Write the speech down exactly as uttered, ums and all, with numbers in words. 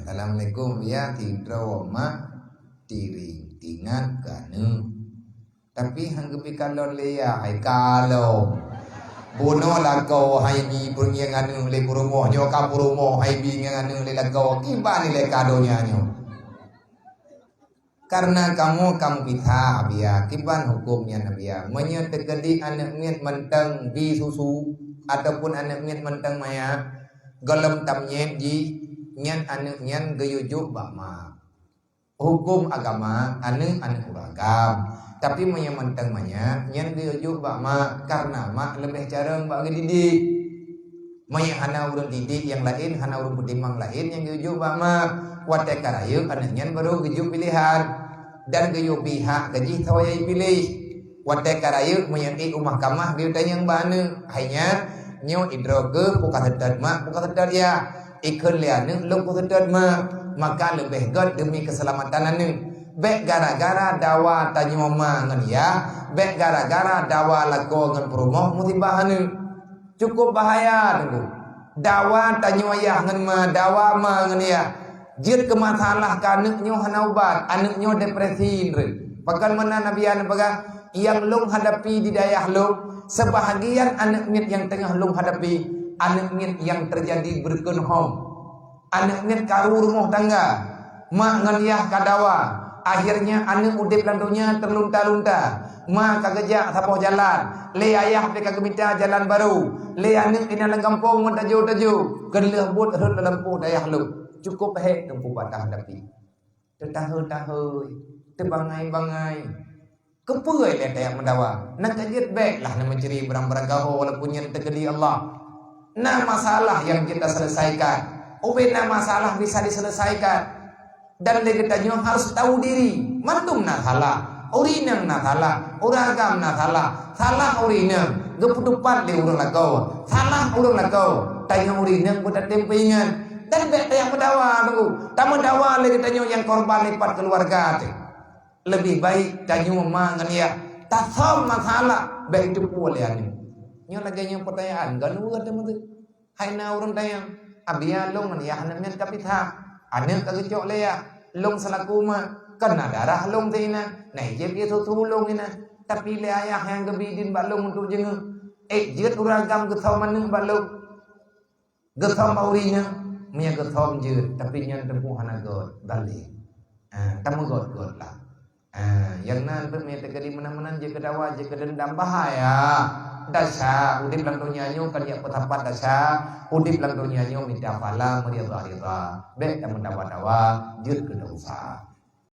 Assalamualaikum, ya, sidroe mak tiring, tingat keu aneuk. Tapi han geubri kalon lé ya, hai kalon. Bunoe lakoe hai bi peungieng aneuk lé peurumoh, nyoe ka peurumoh hai bi ngieng aneuk lé lakoe. Kiban ilée ka donya nyoe. Karena kamoe ka meupisah, Abiya, kiban huköm nyan, Abiya. Meunyoe teukeudi aneuk miet mantong bi susu ataupun aneuk miet mantong maya, gohlom tamnyet jih, nyan aneuk nyan geuyue jok bak mak. Huköm agama, aneuk, aneuk ureueng agam. Tapi meunyoe mantong maya, nyan geuyue jok bak mak, karena mak leubeh carông bak geudidik. Meunyoe hana ureueng didik nyang laén, hana ureueng peutimang laén nyang geuyue jok bak mak, watée ka rayeuk aneuk nyan barô geujok piléhan dan geuyue bi hak keu jih saboh nyang jipiléh. Watée ka rayeuk meunyoe ék u mahkamah geuyue tanyong bak aneuk, hai nyan, nyoe idroe keuh peue ka seutôt mak, peue ka seutôt yah. Ikheun lé aneuk lôn peuseutôt mak, maka leubeh gét deumi keuseulamatan aneuk. Bék gara-gara dawa tanyoe ma ngon yah, bék gara-gara dawa lakoe ngon peurumoh musibah aneuk. Cukup bahaya, Teungku. Dawa tanyoe yah ngon ma, dawa ma ngon yah. Jeuet keu masalah keu aneuk nyoe hana ubat, aneuk nyoe depresi nreuh. Pakon meunan Nabi Adam peugah, nyang lôn hadapi di dayah lôn, seubahagian aneuk miet nyang teungoh lôn hadapi, aneuk miet nyang teujadi broken home. Aneuk miet karu rumoh tangga, mak ngon yah ka dawa. Akhirnya aneuk udeb lam donya teulunta-lunta. Ma ka geujak saboh jalan, lé ayah pih ka geumita jalan barô. Lé aneuk inan lam gampông meutajô-tajô, keu lheueh buet rhot lam lampôh dayah lôn. Cukup hék teumpu bak tahadapi. Teutahôi-tahôi, teubangai-bangai. Keupeue lé tajak meudawa? Nang ka jeuet bék lah na meucri barang-barang gaho walaupun nyan teukeudi Allah. Na masalah nyang jeuet taseuleusaika. Ubé na masalah bisa diseuleusaika. Dan lé geutanyoe harus tahu diri. Mandum na salah. Ureueng inong na salah. Ureueng agam na salah. Salah ureueng inong. Geupeuteupat lé ureueng lakoe. Salah ureueng lakoe. Tanyoe ureueng inong beutatem peuingat. Dan bék tajak meudawa, Teungku. Tameudawa lé geutanyoe nyang korban lipat keuluwarga teuh. Leubeh baik tanyoe ma ngon yah tasöm masalah bék teupeue lé aneuk. Nyoe lagée nyoe peutanyaan, gohlom teuma teuh. Hai na ureueng tanyong, "Abiya, lôn ngon yah aneuk miet ka pisah. Aneuk ka geucok lé yah. Lôn seulaku ma, kon na darah lôn teuh inan. Na ijép ie susu lôn inan. Tapi lé ayah nyang geubi idin bak lôn untuk jeungeuk. Ék jeuet ureueng agam geusöm aneuk bak lôn." Geusöm bak ureueng inong, meunyoe geusöm jeuet, tapi nyan teupeu hana göt, balek. Ah, tameugöt-göt lah. Ah, nyang nan peuet meunyoe teukeudi meunan-meunan jeuet keu dawa, jeuet keu deundam, bahaya. Desya, udeb lam donya nyoe kan jak peusapat desya, udeb lam donya nyoe mita pahala meuridha-ridha. Bék tameudawa-dawa, jeuet keu desya.